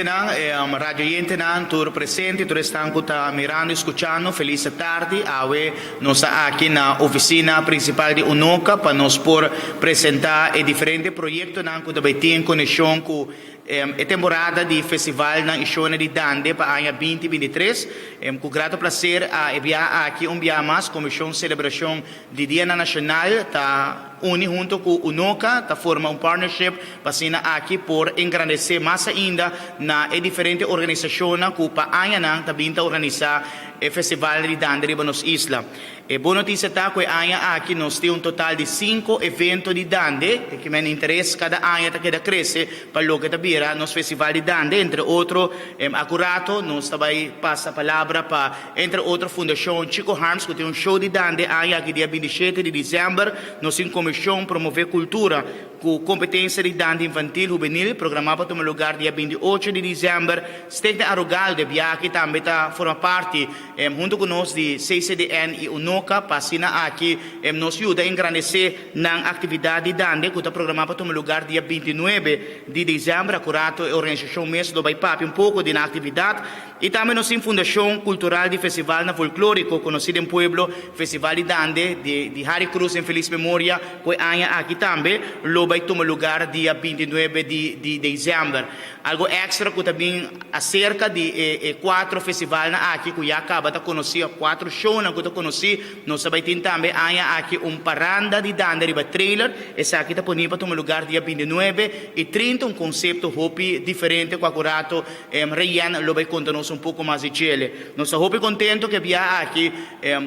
Televidentenan, radioyentenan, tur presente, tur esnan ku ta mirando i skuchando, felis tardi. Awe nos ta aki na ofisina prinsipal di UNOCA pa nos por presentá e diferente proyektonan ku ta bai tin en konekshon ku e temporada di festivalnan i shownan di Dande pa aña 2023. Ku grato plaser a e biaha aki un biaha mas Komishon Selebrashon di Dianan Nashonal ta uni hunto ku UNOCA ta forma un partnership pa asina aki por engrandesé mas ainda na e diferente organisashonnan ku pa añanan ta bin ta organisá e festival di Dande riba nos isla. E bon notisia ta ku e aña aki nos tin un total di sinku evento di Dande, e kimen interes kada aña ta keda krese pa loke ta bira nos festival di Dande. Entre otro akurato nos ta bai pasa palabra pa entre otro Fundashon Chico Harms ku tin un show di Dande aña aki dia 27 di desèmber. Nos tin Komishon Promové Kultura ku kompetensia di Dande Infantil Hubenil programá pa tuma lugar dia 28 di desèmber. Stichting Arugalde biaha aki tambe ta forma parti huntu ku nos di CCDN i UNOCA pa asina aki nos yuda engrandesé nan aktividat di Dande ku ta programá pa tuma lugar dia 29 di desèmber. Akurato e organisashon mes lo bai papia un poko di nan aktividat. I tambe nos tin Fundashon Kultural di Festivalnan Folklóriko konosí den pueblo Festival di Dande di Harry Croes den felis memoria ku e aña aki tambe lo bai tuma lugar dia 29 di desèmber. Algo extra ku ta bin aserka di e e kuatro festivalnan aki ku ya kaba ta konosí òf kuatro shownan ku ta konosí, nos ta bai tin tambe aña aki un paranda di dande riba trailer. Esaki ta poni pa tuma lugar dia 29 i 30, un konsepto hopi diferente ku akurato Reyen lo bai konta nos un poko mas di djele. Nos ta hopi kontento ku e biaha aki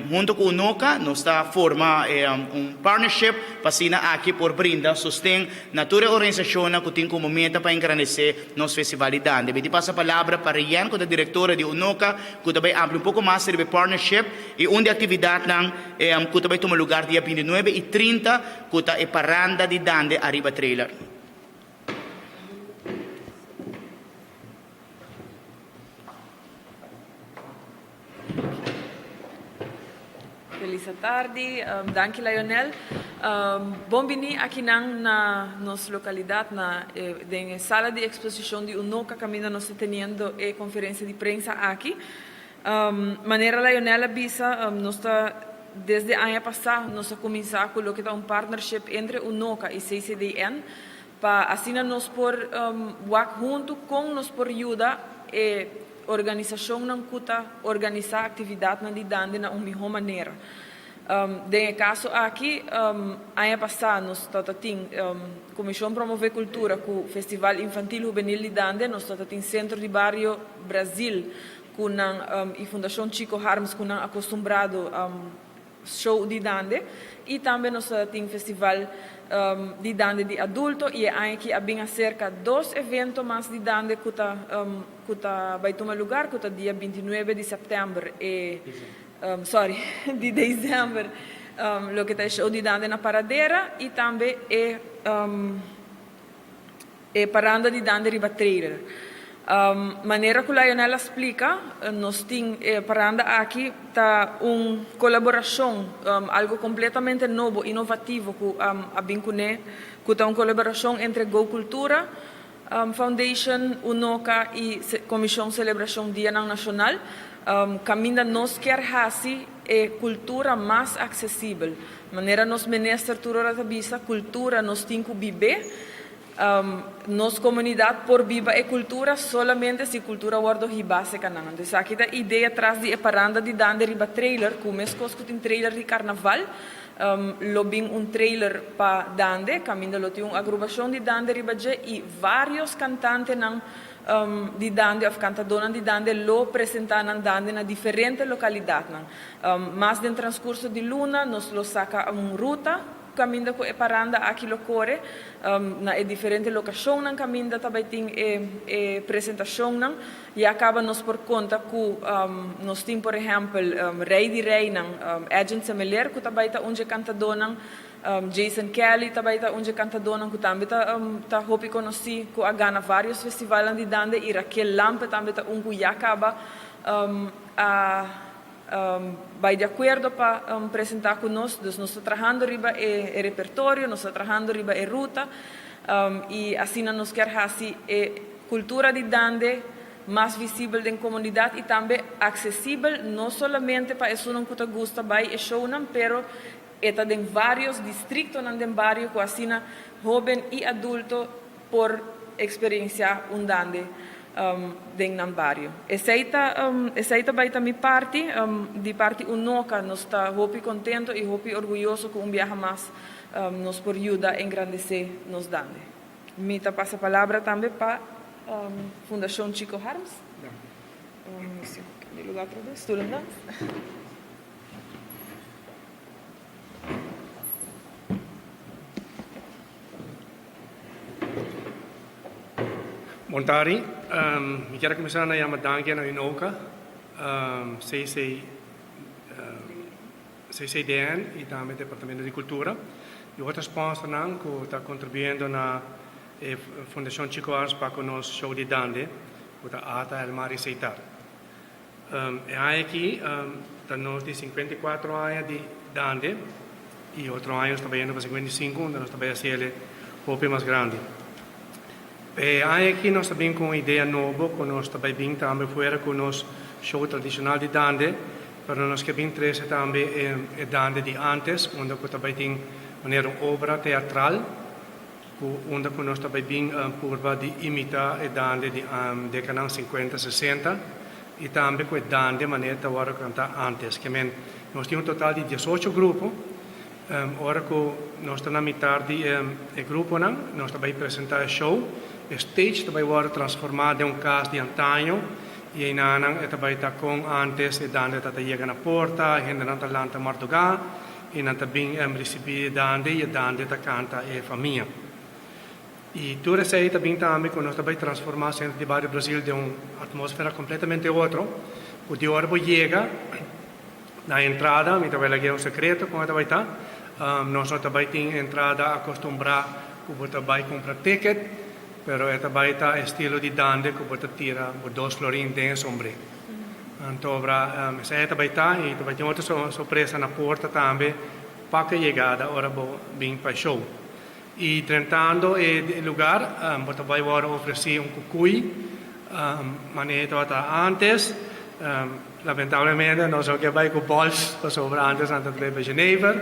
hunto ku UNOCA nos ta forma un partnership pa asina aki por brinda sosten Na tur e organisashonnan ku tin komo meta pa engrandesé nos festival di Dande. Mi tin pasa palabra pa Rianne ku ta direktora di UNOCA ku ta bai amplia un poko mas riba e partnership i un di aktividatnan ku ta bai tuma lugar dia 29 i 30 ku ta e paranda di Dande ariba trailer. Feliz atardi, danki Lionel. Bon bini akinan na nos localidad na den e sala di exposicion di UNOCA caminda nos ta teniendo e conferencia di prensa aki. Manera Lionel a bisa nos ta desde aña pasa nos a cuminsa cu loke ta un partnership entre UNOCA y CCDN Pa asina nos por wak huntu kon nos por yuda e organisashonnan ku ta organisá aktividatnan di dande na un mihó manera. Den e kaso aki, aña pasá nos tabata tin Komishon Promové Kultura ku Festival Infantil Hubenil di Dande, nos tabata tin Sentro di Bario Brazil ku nan i Fundashon Chico Harms ku nan akostumbrado show di dande y tambe nos ta tin festival di dande di adulto y e aña aki a bin acerca dos evento mas di dande cu ta cu ta bay tuma lugar cu ta dia 29 di september e sorry di december loke ta e show di dande na Paradera y tambe e E paranda di dande riba trailer. Manera ku Lionel a splika, nos tin e paranda aki ta un kolaborashon, algu kompletamente nobo, inovativo ku a bin kuné, ku ta un kolaborashon entre Go Cultura Foundation, UNOCA i Komishon Selebrashon Dianan Nashonal, kaminda nos kier hasi e kultura mas aksesibel. Manera nos minister tur ora ta bisa, kultura nos tin ku bib'é. Nos komunidat por biba e kultura solamente si kultura wòrdu hibá serka nan. Anto esaki ta idea tras di e paranda di dande riba trailer, ku meskos ku tin trailer di karnaval, lo bin un trailer pa dande, kaminda lo tin un agrupashon di dande riba dje i vários kantantenan di dande òf kantadónan di dande lo presentá nan dande na diferente lokalidatnan. Mas den transkurso di luna nos lo saka un ruta kaminda ku e paranda aki lo kore na e diferente lokashonnan kaminda ta bai tin e e presentashonnan. Ya kaba nos por konta ku nos tin por ehèmpel Rei di Reinan Edjean Semeleer ku ta bai ta un dje kantadónan, Jason Kelly ta bai ta un dje kantadónan ku tambe ta ta hopi konosí ku a gana vários festivalnan di dande i Raquel Lampe tambe ta un ku ya kaba a Bai di akuerdo pa presentá ku nos. Dus nos ta trahando riba e repertorio, nos ta trahando riba e ruta i asina nos kier hasi e kultura di dande. mas visibel den komunidat i tambe aksesibel no solamente pa esunnan ku ta gusta bai e shownan pero e ta den vários distriktonan den bario ku asina hóben i adulto por eksperensiá un dande den nan bario. Esei ta esei ta bai ta mi parti. Di parti Unoca nos ta hopi kontento i hopi orguyoso ku un biaha mas nos por yuda engrandesé nos dande. Mi ta pasa palabra tambe pa Fundashon Chico Harms. Di lugar otra vez. Stoelen dans. Bon tardi. Mi kier a kuminsá na yama danki na Unoca, CC, CCDN i tambe Departamento di Kultura i otro sponsornan ku ta kontribuyendo na e Fundashon Chico Arts pa ku nos show di dande ku ta Ata El Mar i Seitar. E aña aki ta nos di 54 aña di dande i otro aña nos ta bayendo pa 55 unda nos ta bay hasi el hopi mas grandi. E aña aki nos ta bin ku un idea nobo ku nos ta bay bin tambe fuera ku nos show tradishonal di dande, pero nos ke bin trese tambe e dande di antes unda ku ta bay tin manera un obra teatral ku unda ku nos ta bay bin purba di imita e dande di dekanan sinkuenta, sesenta i tambe ku e dande manera ta wòrdu kantá antes. Ke men nos tin un total di diesocho grupo. Ora ku nos ta na mitar di e gruponan, nos ta bai presentá e show. E stage ta bai wòrdu transformá den un kas di antaño i einanan e ta bai ta kon ántes e dande ta ta yega na porta, e hendenan ta lanta mardugá i nan ta bin risibí e dande i e dande ta kanta e famia. I tur esei ta bin tambe ku nos ta bai transformá Sentro di Bario Brazil den un atmósfera kompletamente otro, ku di ora bo yega, Na entrada, mi ta bai lag'é un sekreto kon e ta bai ta. Nos no ta bai tin entrada akostumbrá ku bo ta bai kumpra ticket, pero e ta bai ta estilo di dande ku bo ta tira bo dos florin den e sombré. Anto obra esei e ta bai ta i ta bai tin otro sorpresa na porta tambe pa ku e yegada ora bo bin pa e show. I drentando e lugar bo ta bai wòrdu ofresí un kukui manera e tabata ántes. Lamentablemente nos no ke bai ku bòls pasobra ántes nan ta bebe jenever,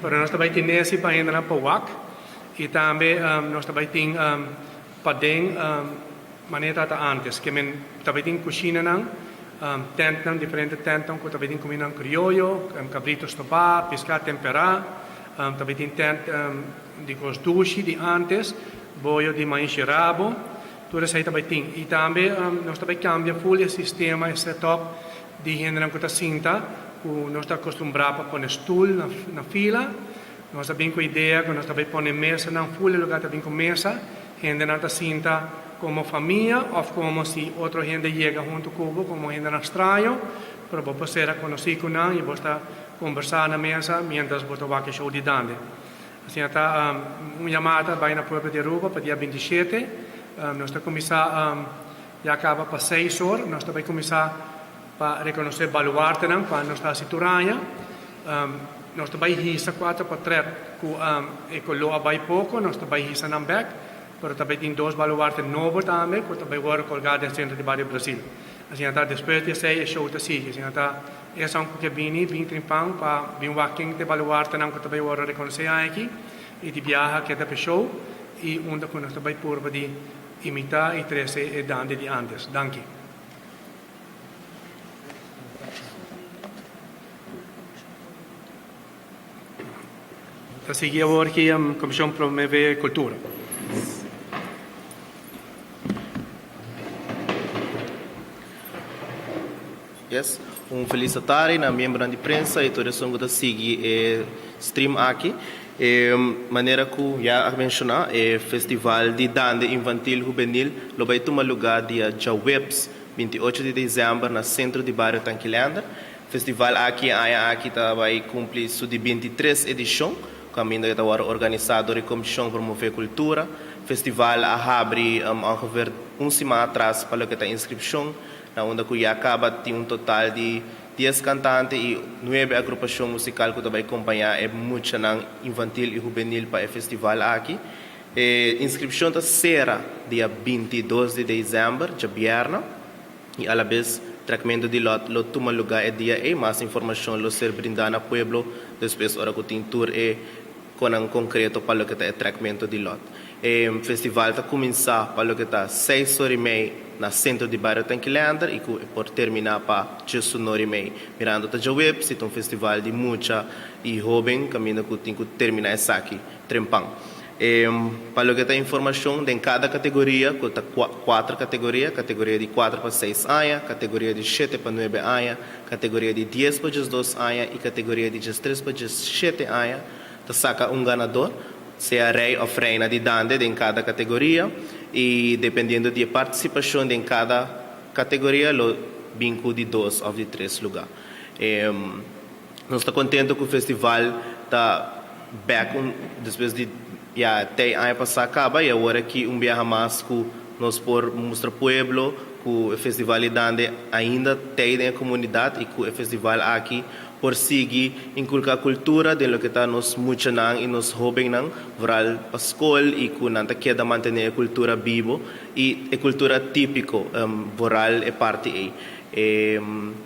pero nos ta bai tin nesi pa hendenan por wak i tambe nos ta bai tin paden manera e tabata ántes. Ke men ta bai tin kushinanan, tèntnan, diferente tèntnan ku ta bai tin kumindanan krioyo, kabrito stobá, piská temperá. Ta bai tin tent di kos dushi di antes, boyo di maishi rabo, tur esei ta bai tin. I tambe nos ta bai kambia ful e sistema, e setup di hendenan ku ta sinta, ku nos ta akostumbrá pa pone stul na fila. Nos a bin ku idea ku nos ta bai pone mesanan ful e lugar ta bin ku mesa, hendenan ta sinta komo famia òf komo si otro hende yega huntu ku bo komo hendenan straño, pero bo por sera konosí ku nan i bo ta Kombersá na mesa miéntras bo ta wak e show di Dande. Asina ta un yamada bai na pueblo di Aruba pa dia 27. Nos ta kuminsá ya kaba pa seis or. Nos ta bai kuminsá pa rekonosé baluartenan kual nos ta hasi tur aña. Nos ta bai hisa kuater potrèt ku e koló a bai poko. Nos ta bai hisa nan bèk. Pero ta bai tin dos baluarte nobo tambe ku ta bai wòrdu kolgá den sentro di bario Brasil. Asina ta despues di esei e show ta sigui. Asina ta esun ku ke bini, bin trimpan pa bin wak ken ta e baluartenan ku ta bai wòrdu rekonosé aki i di biaha keda pa e show i unda ku nos ta bai purba di imitá i trese e dande di antes. Danki. Ta sigui awor ki Komishon Promove Kultura. Yes, un felis tardi na miembronan di prensa y tur esun cu ta sigui e stream aki. E manera cu ya a menciona, e festival di Dande Infantil Hubenil lo bay tuma lugar dia djaweps 28 di december na Centro di Bario Tankilander. Festival aki e aña aki ta bai cumpli su di 23 edicion, caminda e ta worde organisa dor e Comision Promove Cultura. Festival a habri ongeveer un siman atras pa loke ta inscripcion, na unda cu ya caba tin un total di dies cantante y nuebe agrupacion musical cu ta bai compaña e muchanan infantil y hubenil pa e festival aki. E inscripcion ta cera dia 22 di december, djabièrnè. i alabes trekmentu di lòt lo tuma lugá e dia ei. Mas informashon lo ser brindá na pueblo despues ora ku tin tur e konan konkreto pa loke ta e trekmentu di lòt. E festival ta kuminsá pa loke ta seis or i mei na sentro di bario Tankilander i ku e por terminá pa djesunor i mei. Mirando ta djaweps si ta un festival di mucha i hóben kaminda ku tin ku terminá esaki trempan. E pa loke ta informashon den kada kategoria ku ta kuater kategoria, kategoria di kuater pa seis aña, kategoria di shete pa nuebe aña, kategoria di dies pa djesdos aña i kategoria di djestres pa djesshete aña, ta saka un ganador, sea rei òf reina di dande den kada kategoria i dependiendo di e partisipashon den kada kategoria lo bin ku di dos òf di tres lugá. E Nos ta contento cu festival ta back un despues di ya tei aña pasa caba y awor aki un biaha mas cu nos por mustra pueblo cu e festival di Dande ainda tei den e comunidad y cu e festival aki por sigui inculca cultura den loke ta nos muchanan y nos hobennan vooral pa scol y cu nan ta keda mantene e cultura bibo y e cultura tipico vooral e parti ey. E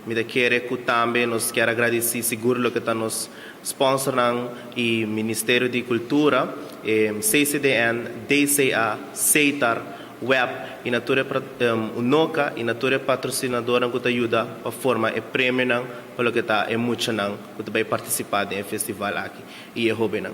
mi ta kere ku tambe nos kier a gradisí sigur loke ta nos sponsornan i Ministerio di Kultura, CCDN, DCA, Setar, web i na tur e Unoca i na tur e patrosinadornan ku ta yuda pa forma e premionan pa loke ta e muchanan ku ta bai partisipá den e festival aki i e hóbennan.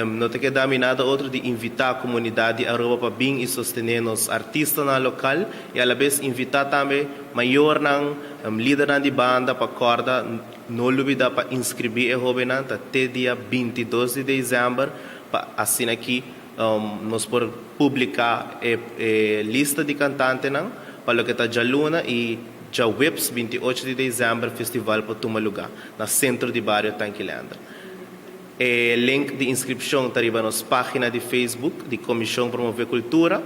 No ta keda mi nada otro di invitá komunidat di Aruba pa bin i sostené nos artistanan lokal i alabes invitá tambe mayornan, lidernan di banda pa kòrda no lubidá pa inskribí e hóbennan ta te dia 22 di desèmber pa asina ki nos por publiká e lista di kantantenan pa loke ta djaluna i djaweps 28 di desèmber festival por tuma lugá na Sentro di Bario Tanki Leander. E link di inskripshon ta riba nos página di Facebook di Komishon Promové Kultura.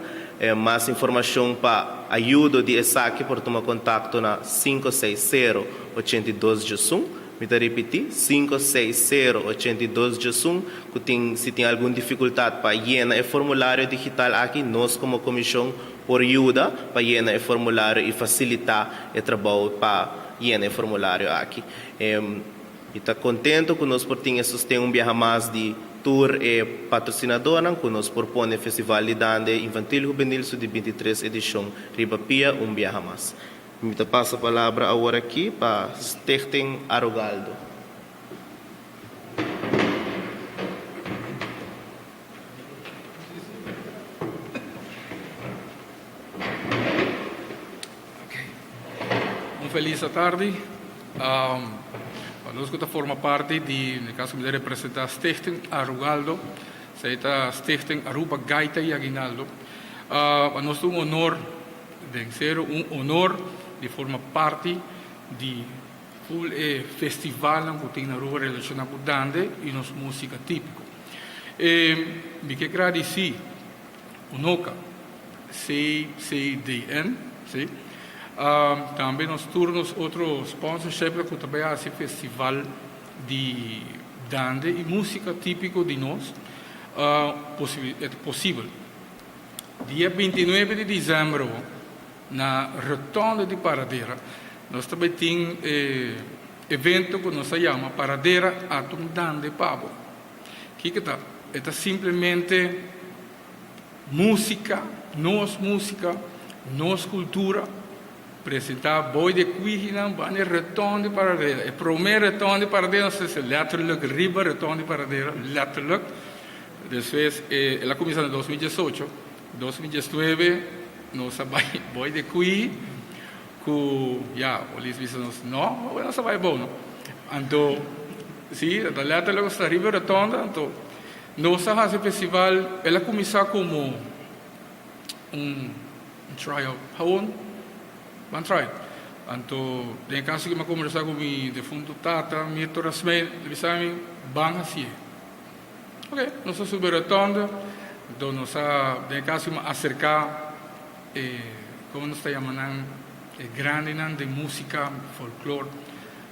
Mas informashon pa ayudo di esaki por tuma kontakto na 560 82 djesun. Mi ta ripití, 560 82 djesun, ku tin si tin algun difikultat pa yena e formulario digital aki, nos komo komishon por yuda pa yena e formulario i fasilitá e trabou pa yena e formulario aki. Mi ta contento cu nos por tin e sosten un biaha mas di tur e patrocinadornan cu nos por pone Festival di Dande Infantil Hubenil su di 23 edicion riba pia un biaha mas. Mi ta pasa palabra awor aki pa Stichting Arugaldo. Un felis atardi. Pa nos ku ta forma parti di, den e kaso mi ta representá Stichting Arugaldo, esei ta Stichting Aruba Gaita y Aguinaldo. Pa nos ta un honor, den serio un honor di forma parti di ful e festivalnan ku tin na Aruba relashoná ku dande y nos músika típiko. Mi ke gradisí Unoca, CCDN, sí. Tambe nos tur nos otro sponsorship ku ta bai hasi festival di dande i músika típiko di nos posibel. Dia 29 di dezèmber na Rotonde di Paradera nos ta bai tin e evento ku nos a yama Paradera Atum Dande Pabo. Kiko ta? E ta simplemente músika, nos músika, nos kultura, presentá boi di e kwihinan banda e reton di Paradera. E promé reton di Paradera nos ta hasi letterlijk riba reton di Paradera, letterlijk. Despues el a kuminsá na 2018, 2019 nos a bai boi di e kwihi ku ya polis bisa nos no, nos a bai bou no. Anto si, ta letterlijk nos ta riba e rotonda, anto nos a hasi festival, el a kuminsá komo un tryout, gewoon ban try. Anto den e kaso aki mi a kombersá ku mi defuntu tata Mirto Rasmijn, el a bisa mi ban hasié. Ok, nos a subi e rotonda, anto nos a den e kaso mi a aserká e komo nos ta yama nan e grandinan den músika folklor.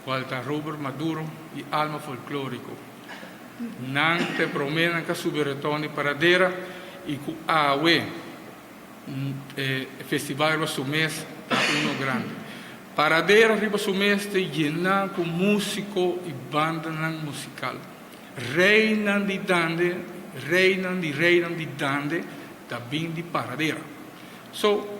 Cual ta Robert Maduro y Alma Folklorico. Nan ta e promenan ca subi retorno di Paradera y cu awe e festival riba su mes ta uno grandi. Paradera riba su mes ta yená ku músiko i bandanan musikal. Reinan di dande, reinan di reinan di dande ta bin di Paradera. So,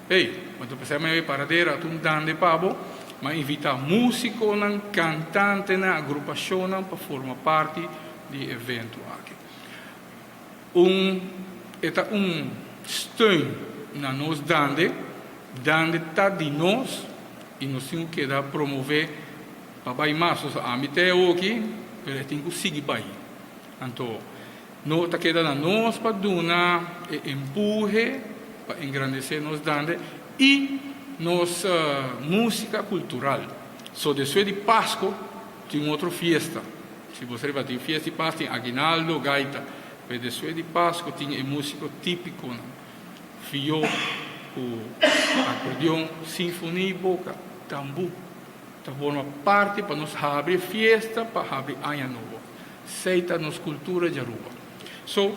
hey, bo ta pensa mi a Paradera ta un dande pa bo? Mi a invitá músikonan, kantantenan, agrupashonnan pa forma parti di e evento aki. Un e ta un steun na nos dande, dande ta di nos y nos tin cu keda promove pa bay mas. Osea ami ta e awoki pero e tin cu sigui bay. Anto no ta keda na nos pa duna e empuhe pa engrandece nos dande y nos musica cultural. So despues di Pasco tin otro fiesta. Si bo riba tin fiesta di Pas tin aguinaldo, gaita. Pero despues di Pasco tin e musico tipiconan, fió cu acordeon, sinfonia y boca, tambú. Ta forma parti pa nos habri e fiesta pa habri aña nobo. Esey ta nos cultura di Aruba. So,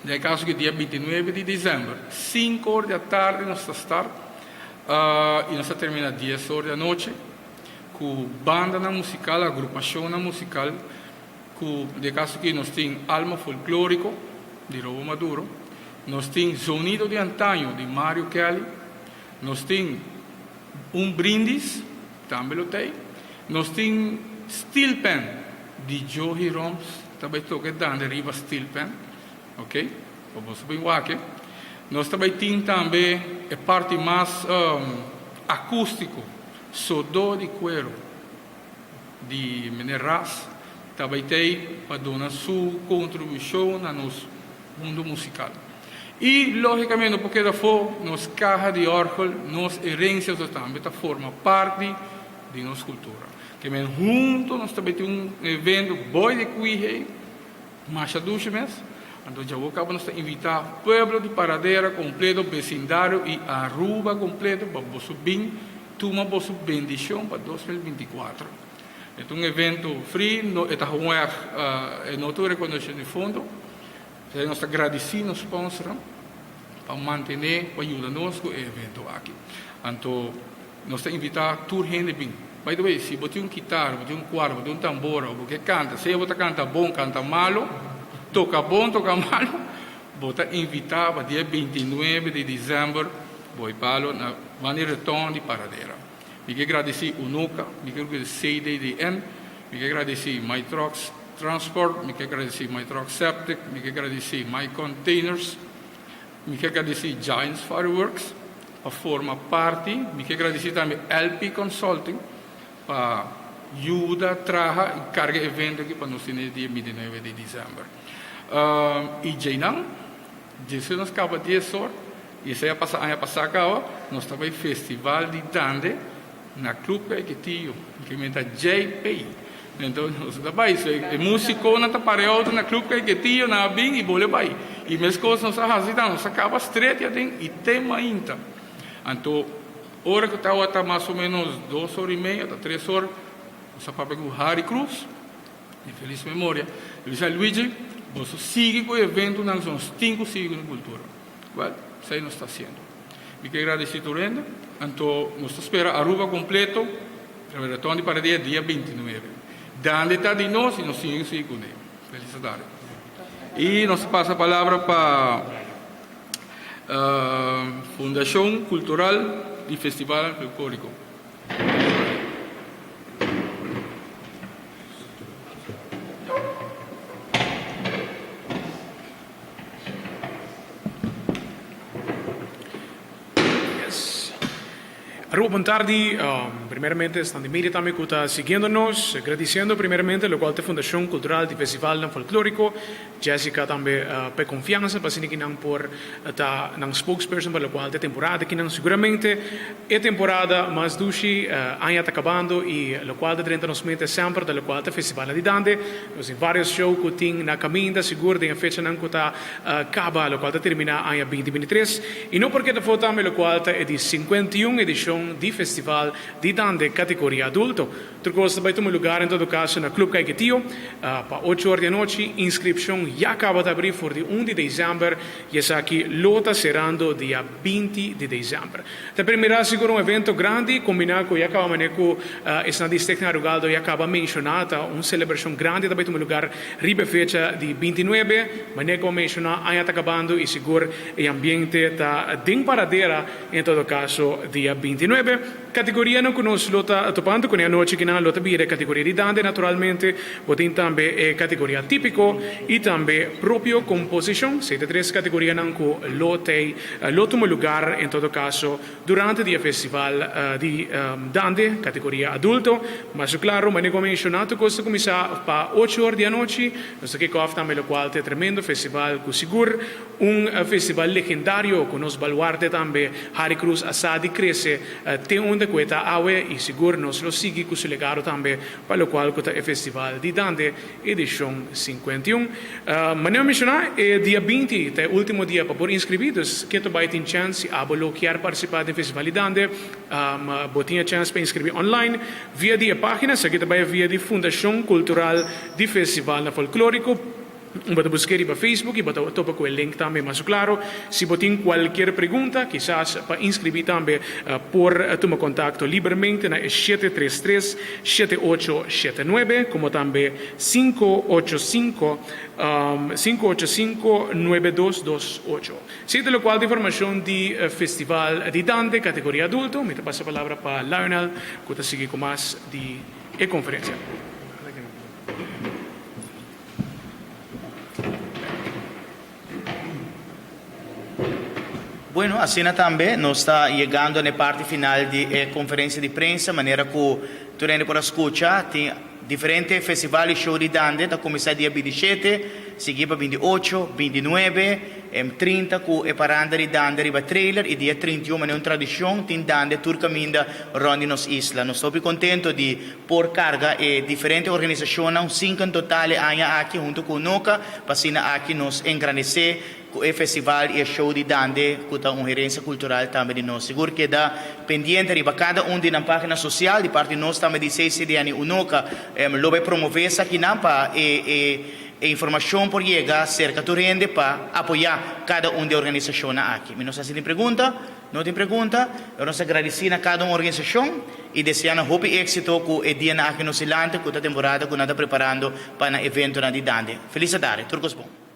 den e caso aki dia 29 di december, cinco or di atardi nos ta start y nos ta termina dies or di anochi. Ku bandanan musikal, agrupashonnan musikal, ku den e kaso aki nos tin Alma Folklóriko di Robo Maduro, nos tin Zonido di Antaño di Mario Kelly, nos tin Un Brindis, tambe lo t'ei, nos tin Steel Pan di Johi Roms, ta bai toka e dande riba steel pan, ok, pa boso bin wak. Nos ta bai tin tambe e parti mas akústiko. Sodó di kuero di Meneer Ras ta bai tei pa duna su kontribushon na nos mundu musikal. I lógikamente no por keda afó, nos kaha di òrgel, nos herensia so tambe ta forma parti di nos kultura. Ke men huntu nos ta bai tin un evento boi di kuihei. Masha dushi mes. Anto djawo kaba nos ta invita pueblo di Paradera completo, becindario y Aruba completo pa boso bin tuma boso bendicion pa 2024. E ta un evento free, no e ta gewoon erg e no ta un reconoccion di fondo. P'esei nos ta gradici nos sponsornan pa mantene, pa yuda nos cu e evento aki. Anto nos ta invita tur hende bin. By the way, si bo tin un kitara, bo tin un kuadro, bo tin un tambora o bo ke kanta, sea bo ta kanta bon, kanta malo, toka bon, toka malo, bo ta invita pa dia 29 di december bo e palo na Wanneer Reton di Paradera. Mi ke gradisi Unoca, mi ke gradisi CDDN, mi ke gradisi My Trucks Transport, mi ke gradisi My Truck Septic, mi ke gradisi My Containers, Mi ke gradisí Giants Fireworks pa forma parti. Mi ke gradisí tambe LP Consulting pa yuda traha i karga e evento aki pa nos tene dia 29 di desèmber. I djeinan, djesei nos kaba dies or, i esei a pasa aña pasá kaba, nos ta bai festival di dande Na Club Caiquetio, ke men ta JP. Enton nos ta bai. So e musiconan ta para e auto na Club Caiquetio, nan a bin y bole bai. Y mescos nos a haci ta, nos a caba stret aden y te mainta. Anto ora cu tawata mas o menos dos ora y media ta tres ora, nos a papia cu Harry Cruz, di feliz memoria, el bisa, Luigi, boso sigui cu e eventonan, nos tin cu sigui cu nos cultura. Well, esey nos ta haciendo. Mi ke gradeci tur hende. Anto nos ta spera Aruba completo riba Retorno di Paradía dia 29. Dande ta di nos y nos tin sigui cune. Feliz tarde. Y nos ta pasa palabra pa Fundacion Cultural di Festival Folklorico. Aruba bon tardi, primeramente esnan di media tambe cu ta siguiendo nos, gradiciendo primeramente locual ta e Fundacion Cultural di Festivalnan Folklorico, Jessica tambe pa e confiansa pa asina ki nan por ta nan spokesperson pa locual ta e temporada aki nan. Seguramente e temporada mas dushi aña ta cabando y locual ta drenta nos mente semper ta locual ta Festivalnan di Dande. Nos tin varios show cu tin na caminda, sigur den e fechanan cu ta caba, locual ta termina aña 2023. Y no por keda for tambe locual ta e di 51 edicion di Festival di Dande. Dande categoria adulto. Tur cos ta bay tuma lugar en todo caso na Club Caiquetio pa ocho or di anochi. Inscripcion ya caba ta abri for di un di december y esaki lo ta cerando dia 20 di december. Ta primera sigur un evento grandi combina cu ya caba manera cu esnan di Stichting Arugaldo ya caba menciona ta un celebracion grandi ta bay tuma lugar riba e fecha di 29 manera cu a menciona aña ta cabando y sigur e ambiente ta den paradera en todo caso dia 29. Categorianan cu nos lo ta topando cu ne anochi kinan lo ta bira e categoria di dande naturalmente, bo tin tambe e categoria tipico y tambe propio composicion. Esey ta tres categorianan cu lo tey lo tuma lugar en todo caso durante di e festival di dande categoria adulto. Mas claro manera cu a menciona tur cos ta cuminsa pa ocho or di anochi. Nos ta kick off tambe locual ta e tremendo festival cu sigur Un festival legendario cu nos baluarte tambe Harry Cruz a sa di crece te unda cu e ta awe y sigur nos lo sigui cu su legado tambe pa locual cu ta e festival di Dande edicion 51. Manera menciona e dia 20 ta e ultimo dia pa por inscribi dus ke ta bay tin chance si abo lo kier participa den festival di Dande bo tin e chance pa inscribi online via di e pagina esaki ta bay via di Fundacion Cultural di Festivalnan Folklorico. Bo ta busk'é riba Facebook i bo ta topa ku e link tambe. Mas klaro, si bo tin kualkier pregunta, kisas pa inskribí tambe, por tuma kontakto libermente na e 733 7879 komo tambe 585 585 9228. Si ta lokual ta informashon di Festival di Dande kategoria adulto, mi ta pasa palabra pa Lionel ku ta sigui ku mas di e konferensia. Bueno, asina tambe nos ta yegando na e parti final di e conferencia di prensa, manera cu tur hende por a scucha, tin diferente festival y show di dande ta cuminsa dia 27, sigui pa 28, 29, 30 cu e paranda di dande riba trailer y dia 31 manera un tradicion tin dande tur caminda rond di nos isla. Nos ta hopi contento di Por carga e diferente organisacionnan, cinco en total e aña aki hunto cu UNOCA, pa asina aki nos engrandece cu e festival y e show di Dande cu ta un herencia cultural tambe di nos. Sigur keda pendiente riba cada un di nan pagina social, di parti nos tambe di CCDN y UNOCA lo bay promove esakinan pa e e informacion por yega cerca tur hende pa apoya cada un di e organisacionnan aki. Mi no sa si tin pregunta. No tin pregunta, pero nos ta gradisí na kada un organisashon i deseá nan hopi éksito ku e dianan aki nos dilanti ku ta temporada ku nan ta preparando pa nan eventonan di Dande. Felis atardi, tur kos bon.